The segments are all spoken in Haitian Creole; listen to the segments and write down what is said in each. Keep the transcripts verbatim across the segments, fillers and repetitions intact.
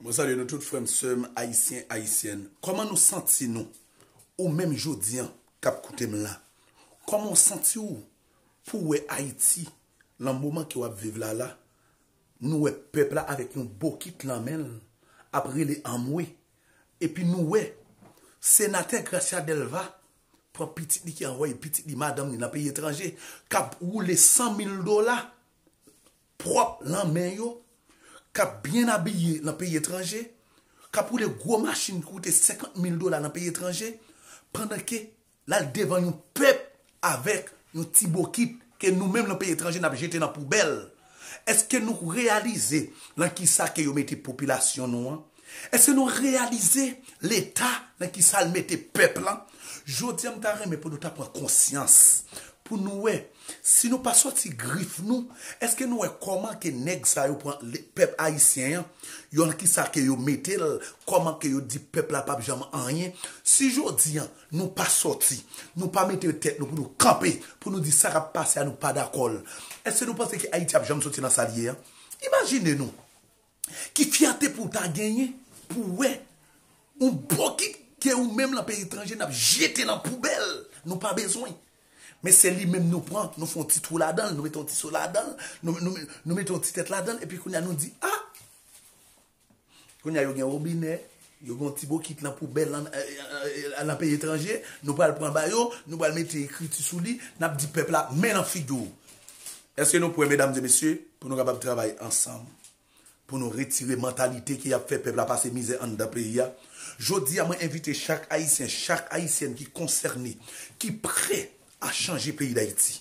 Mwen salye nou tout, frè m, sè m, ayisyen, ayisyèn. Kòman nou santi nou? Ou menm jodi an k ap koute m la, kòman w santi w pou w wè Ayiti, nan moman ke w ap viv la la? Nou wè pèp la avèk yon bokit nan men l, ap rele anmwe. Epi nou wè senatè Gracia Delva pran pitit li ki anvoye pitit li, madanm li nan peyi etranje, k ap woule san mil dola pwòp nan men yo, k ap byen abiye nan peyi etranje, k ap woule gwo machin ki koute senkant mil dola nan peyi etranje, pandan ke l al devan yon pèp avèk yon ti bokit ke nou menm nan peyi etranje n ap jete nan poubèl. Èske nou reyalize nan kisa ke yo mete popilasyon nou an? Èske nou reyalize leta nan kisa l mete pèp lan? Jodi a, m ta renmen pou nou ta pran konsyans, pou nou wè, si nou pa sòti grif nou, èske nou wè kòman ke nèg sa yo pran le- pèp ayisyen an, yo nan kisa ke yo mete l, kòman ke yo di pèp la p ap janm anyen? Si jodi a, nou pa sòti, nou pa mete tèt nou pou nou kanpe, pou nou di sa k ap pase a nou pa dakò l, èske nou panse ke Ayiti ap janm soti nan sa l ye an? Imajine nou, ki fyète pou w ta genyen, pou w wè yon bokit ke ou menm nan peyi etranje n ap jete nan poubèl, nou pa bezwen. Men se li menm nou pran, nou fè yon ti twou ladan l, nou mete yon ti so ladan l, nou, nou, nou mete yon ti tèt ladan l, epi kounye a nou di, ah, kounye a yo gen wobinè, yo gen yon ti bokit nan poubèl nan, eh, eh, eh, nan peyi etranje, nou pral pran ba yo, nou pral mete ekriti sou li, n ap di pèp la, men nan figi w. Èske nou prè, medam e mesye, pou nou kapab travay ansanm, pou nou retire mantalite ki ap fè pèp la pase mizè anndan peyi a? Jodi a, mwen envite chak ayisyen, chak ayisyèn ki konsène, ki prè a chanje peyi Dayiti.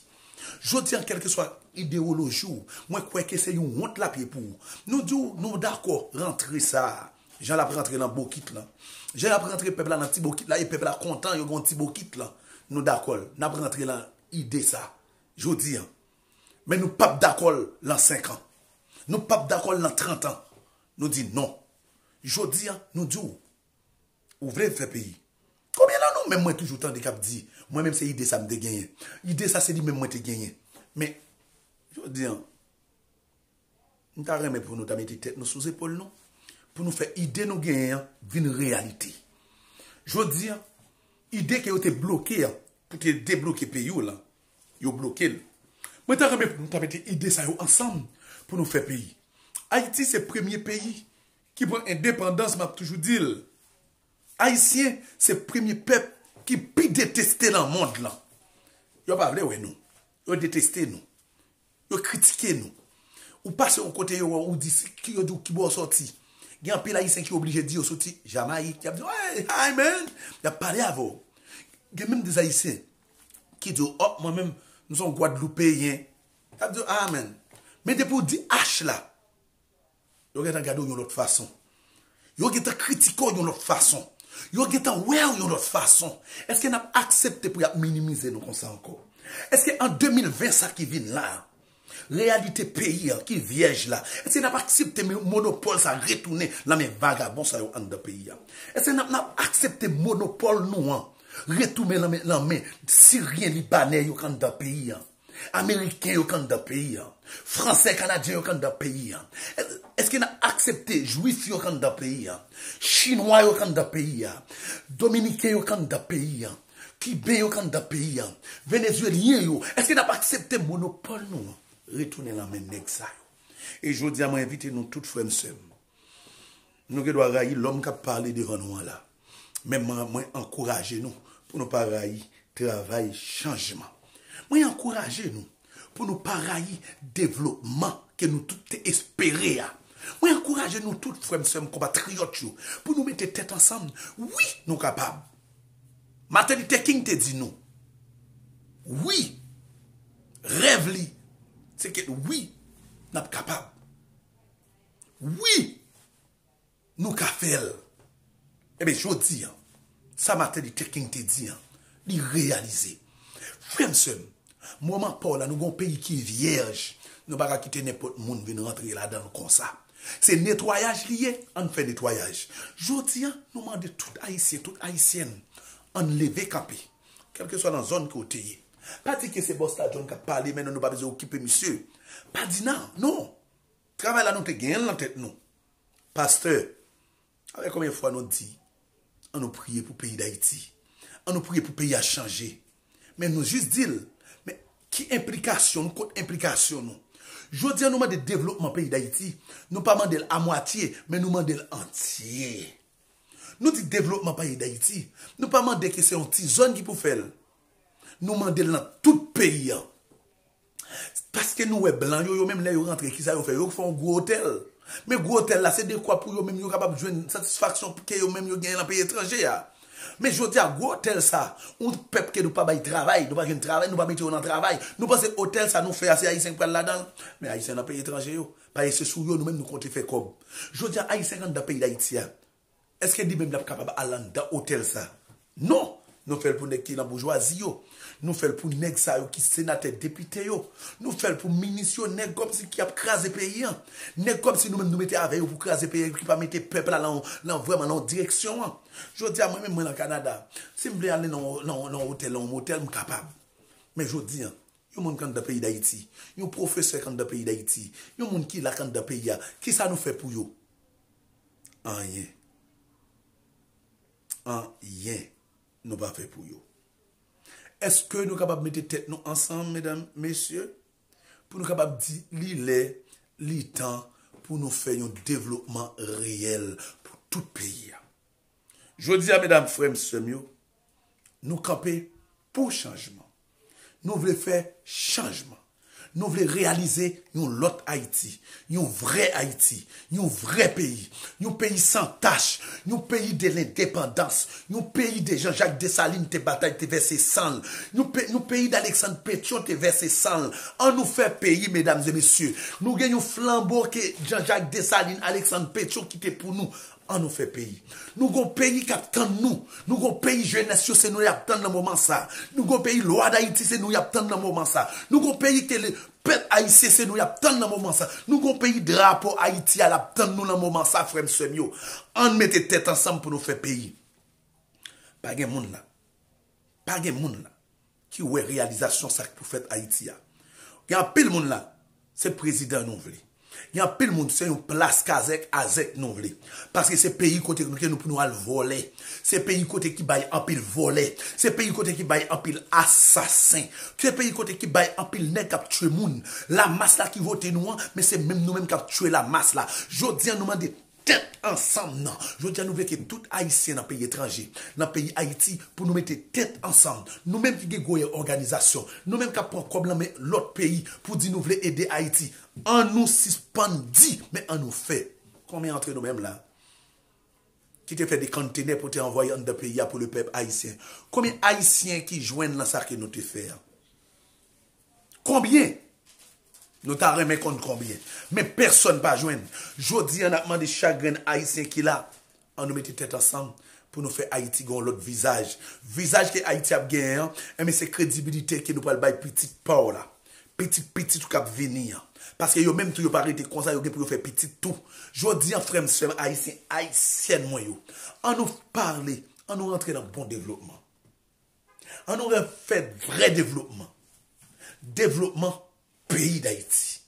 Jodi a, kèlkeswa idewoloji w, mwen kwè ke se yon wont l ap ye pou ou. Nou di w, nou dakò rantre sa a. Jan l ap rantre nan bokit lan. Jan l ap rantre pèp la nan ti bokit la, e pèp la kontan, yo gen yon ti bokit lan. Nou dakò l. N ap rantre nan ide sa. Jodi a. Men nou p ap dakò l lan senk an. Nou p ap dakò l lan trant an. Nou di non. Jodi a, nou di w, ou vle fè peyi. Konbyen nan nou menm mwen toujou tande k ap di, mwen menm se ide sa m te genyen. Ide sa se li menm mwen te genyen. Men, jodi a, m ta renmen pou nou ta mete tèt nou sou zepòl nou, pou nou fè ide nou genyen an vin reyalite. Jodi a, ide ke yo te bloke an, pou te debloke peyi w lan, yo bloke l. Mwen ta renmen pou nou ta mete ide sa yo ansanm pou nou fè peyi. Ayiti se premye peyi ki pran endepandans, m ap toujou di l. Ayisyen se premye pèp ki pi deteste nan mond lan. Yo pa vle wè nou. Yo deteste nou. Yo kritike nou. Ou pase yon kote, yo wè w, ou di, si, ki yo di w ki bò w sòti. Gen anpil Ayisyen ki oblije di yo soti Jamayik. Y ap di, "Hey, hi, man." Y ap pale avè w. Gen menm de Ayisyen ki di w, "Oh, mwen menm, m se yon Gwadloupeyen." Y ap di w, "Ah, man." Men depi w di H la, yo gentan gade w yon lòt fason. Yo gentan kritike w yon lòt fason. Yo gentan wè w yon lòt fason. Èske n ap aksepte pou y ap minimize nou konsa ankò? Èske an de mil ven sa ki vin la, reyalite peyi an ki vyèj la, èske n ap aksepte mi- monopòl sa retounen nan men vagabon sa yo anndan peyi an? Èske n ap, n ap aksepte monopòl nou an retounen nan men, nan men Siryen, Libanè yo k anndan peyi an? Ameriken yo k anndan peyi an, Fransè, Kanadyen yo k anndan peyi an. Èske n ap aksepte Jwif yo k anndan peyi an, Chinwa yo k anndan peyi an, Dominiken yo k anndan peyi an, Kiben yo k anndan peyi an, Venezuelyen yo? Èske n ap aksepte monopòl nou an retounen nan men nèg sa yo? E jodi a, mwen envite nou tout, frè m, sè m, nou gen dwa rayi lòm k ap pale devan nou an la. Men mwen, mwen ankouraje nou pou nou pa rayi travay chanjman. Mwen ankouraje nou pou nou pa rayi devlopman ke nou tout te espere a. Mwen ankouraje nou tout, frè m, sè m, konpatriyòt yo, pou nou mete tèt ansanm. Wi, nou kapab. Martin Luther King te di nou, wi, rèv li, se ke wi, n ap kapab. Wi, nou ka fè l. Ebyen, jodi a, sa Martin Luther King te di an, li reyalize. Frè m, sè m, moman pa w la, nou gen yon peyi ki vyèj. Nou pa ka kite nenpòt moun vin rantre ladan l konsa. Se netwayaj li ye, ann fè netwayaj. Jodi a, nou mande tout Ayisyen, tout Ayisyèn, ann leve kanpe. Kèlkeswa nan zòn ke w te ye. Pa di ke se Busta John k ap pale, men nou, nou pa bezwen okipe misye. Pa di nan, non. Travay la nou te genyen l nan tèt nou. Pastè, Avèk konbyen fwa nou di, ann nou priye pou peyi Dayiti. Ann nou priye pou peyi a chanje. Men nou jis di l, men ki enplikasyon nou, kot enplikasyon nou? Jodi a nou mande devlopman peyi Dayiti, nou pa mande l amwatye, men nou mande l antye. Nou di devlopman peyi Dayiti, nou pa mande ke se yon ti zòn ki pou fè l. Nou mande l nan tout peyi a. Paske nou wè blan yo, yo menm lè yo rantre, kisa yo fè? Yo fè yon gwo otèl. Men gwo otèl la, se dekwa pou yo menm yo kapab jwenn satisfaksyon ke yo menm yo genyen nan peyi etranje a. Men jodi a, gwo otèl sa, yon pèp ke nou pa bay travay, nou pa jwenn travay, nou pa mete yo nan travay. Nou panse otèl sa nou fè a, se Ayisyen ki pral ladan l. Men Ayisyen nan peyi etranje yo, pa ese sou yo, nou menm nou konte fè kòb. Jodi a, Ayisyen k anndan peyi Dayiti a, èske li menm l ap kapab al anndan otèl sa? Non! Nou fè l pou nèg ki nan boujwazi yo. Nou fè l pou nèg sa yo ki senatè, depite yo. Nou fè l pou minis yo, nèg kòmsi ki ap kraze peyi a. Nèg kòmsi nou menm nou mete avè yo pou kraze peyi a, ki pa mete pèp la lan, lan vrèman lan direksyon an. Jodi a, mwen menm mwen lan Kanada. Si m vle ale nan, nan, nan otèl, nan yon motèl, m kapab. Men jodi a, yon moun k anndan peyi Dayiti, yon pwofesè k anndan peyi Dayiti, yon moun ki la k anndan peyi a, kisa nou fè pou yo? Anyen. Anyen nou pa fè pou yo. Èske nou kapab mete tèt nou ansanm, medam, mesye, pou nou kapab di li lè, li tan pou nou fè yon devlopman reyèl pou tout peyi a? Jodi a, medam, frè m, sè m yo, nou kanpe pou chanjman. Nou vle fè chanjman. Nou vle reyalize yon lòt Ayiti, yon vrè Ayiti, yon vrè peyi, yon peyi san tach, yon peyi de lendepandans, yon peyi de Jean-Jacques Dessalines te batay, te vèse san l, yon, pe, yon peyi d'Alexandre Pétion te vèse san l. Ann nou fè peyi, medam e mesye. Nou gen yon flanbo ke Jean-Jacques Dessalines, Alexandre Pétion kite pou nou. Ann nou fè peyi. Nou gon peyi k ap tann nou. Nou gon peyi jenès yo, se nou y ap tann nan moman sa. Nou gon peyi Lwa Dayiti, se nou y ap tann nan moman sa. Nou gon peyi ke le pèp ayisyen, se nou y ap tann nan moman sa. Nou gon peyi drapo Ayiti a l ap tann nou nan moman sa, frè m, sè m yo. Ann mete tèt ansanm pou nou fè peyi. Pa gen moun la. Pa gen moun la ki wè reyalizasyon sa k pou fèt Ayiti a. Gen anpil moun la, se prezidan nou vle. Gen anpil moun, se yon plas kazèk azèk nou vle. Paske se peyi kote nou, ke nou pou nou al vòlè. Se peyi kote ki bay anpil vòlè. Se peyi kote ki bay anpil asasen. Se peyi kote ki bay anpil nèg k ap tchwe moun. Lamas la ki vote nou an, men se menm nou menm k ap tchwe lamas la. Jodi a nou mande tèt ansanm nan. Jodi a nou vle ke tout Ayisyen nan peyi etranje, nan peyi Ayiti, pou nou mete tèt ansanm. Nou menm ki gen gwo òganizasyon, nou menm k ap pran kòb nan men lòt peyi pou di nou vle ede Ayiti. Ann nou sispann di, men ann nou fè. Konbyen antre nou menm la ki te fè de konntenè pou te anvwaye anndan peyi a pou lepèp ayisyen? Konbyen Ayisyen ki jwenn nan sa ke nou te fè a? Konbyen? Nou ta renmen konn konbyen. Men pèsonn pa jwenn. Jodi a, n ap mande chak grenn Ayisyen ki la, ann nou mete tèt ansanm pou nou fè Ayiti gen yon lòt vizaj. Vizaj ke Ayiti ap genyen an, enben se kredibilite ke nou pral bay pitit pa w la. Pitit pitit ou k ap vini an. Paske yo menm tou yo pa rete konsa, yo gen pou yo fè pitit tou. Jodi a, frè m, sè m, Ayisyen, Ayisyèn mwen yo, ann nou pale, ann nou rantre nan bon devlopman. Ann nou fè vrè devlopman. Devlopman peyi Dayiti.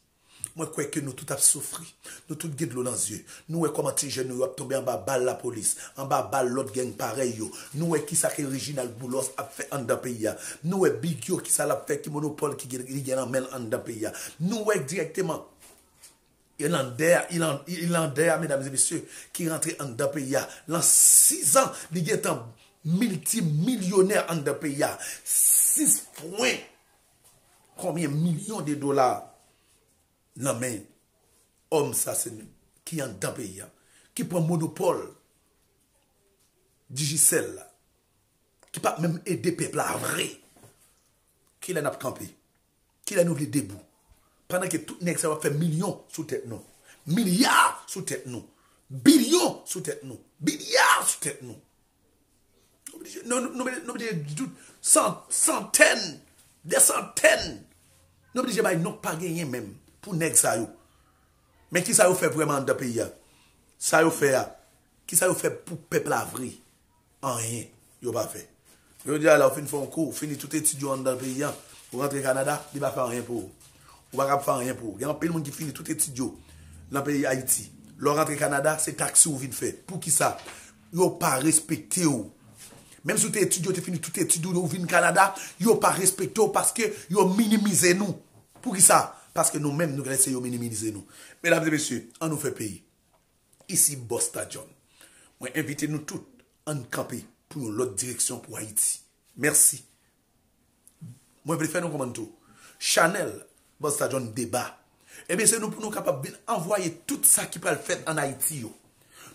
Mwen kwè ke nou tout ap soufri. Nou tout gen dlo nan zye. Nou wè kòman ti jèn nou yo ap tonbe anba bal lapolis, anba bal lòt gang parèy yo. Nou wè kisa ke Reginald Boulos ap fè anndan peyi a. Nou wè Bigio kisa l ap fè, ki monopòl ki gen, li gen nan men l anndan peyi a. Nou wè dirèkteman Ilandè a, Ilan-, Ilandè a, medam e mesye, ki rantre anndan peyi a. Lan sizan, li gentan miltimilyonè anndan peyi a. Sis pwen konbyen milyon de dola nan men òm sa se ki anndan peyi a, ki pran monopòl Digicel la, ki p ap menm ede pèp la vre. Kilè n ap kanpe? Kilè nou vle debou? Pandan ke tout nèg sa yo ap fè milyon sou tèt nou, milya sou tèt nou, bilyon sou tèt nou, bilya sou tèt nou. Nou oblije, nou, nou, nou oblije dout san, santèn, de santèn. Nou oblije bay non k pa genyen menm pou nèg sa yo. Men kisa yo fè vrèman anndan peyi a? Sa yo fè a, kisa yo fè pou pèp la vre? Anyen yo pa fè. Jodi a la, ou fin fè yon kou, ou fini tout etid yo anndan peyi a, ou rantre Kanada, li pa fè anyen pou ou. Ou pa kab fè anyen pou ou. Gen anpil moun ki fini tout etid yo nan peyi Ayiti. Lè w rantre Kanada, se taksi ou vin fè. Poukisa? Yo pa respekte w. Menm si w te etidye, w te fini tout etid ou, ou vin Kanada, yo pa respekte w paske yo minimize nou. Poukisa? Paske nou menm, nou lese yo minimize nou. Medam e mesye, ann nou fè peyi. Isi Busta John. Mwen envite nou tout, ann kanpe pou yon lòt direksyon pou Ayiti. Mèsi. Mwen vle fè nou konprann tou. Chanèl Busta John Deba. Ebyen, se nou pou nou kapab vin anvwaye tout sa ki pral fèt ann Ayiti yo.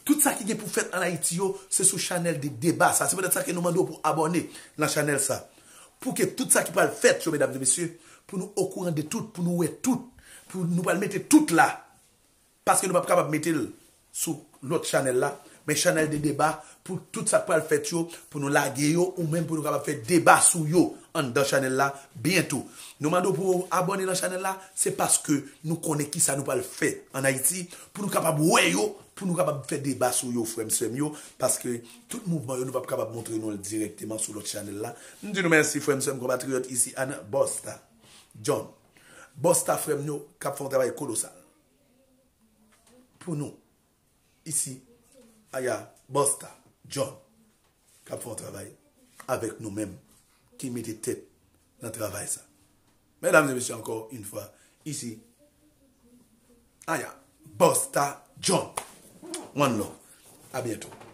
Tout sa ki gen pou fèt ann Ayiti yo, se sou chanèl de Deba sa. Se poutèt sa ke nou mande w pou abòne nan chanèl sa. Pou ke tout sa ki pral fèt yo, medam e mesye, pou nou okouran de tout, pou nou wè tout, pou nou pral mete tout la. Paske nou p ap kapab mete l sou lòt chanèl la, men chanèl de Deba pou tout sa k pral fèt yo, pou nou lage yo, ou menm pou nou kapab fè deba sou yo anndan chanèl la byento. Nou mande w pou w abòne nan chanèl la, se paske nou konnen kisa nou pral fè ann Ayiti, pou nou kapab wè yo, pou nou kapab fè deba sou yo, frè m, sè m yo, paske tout mouvman yo, nou p ap kapab montre nou l dirèkteman sou lòt chanèl la. M di nou mèsi, frè m, sè m, konpatriyòt, isi Ana Busta John. Busta, frè m yo, k ap fè yon travay kolosal pou nou. Isi, aya, Busta John, k ap fè yon travay avèk nou menm, ki mete tèt nan travay sa. Medam e mesye, ankò yon fwa, isi, aya, Busta John. One love. A byento.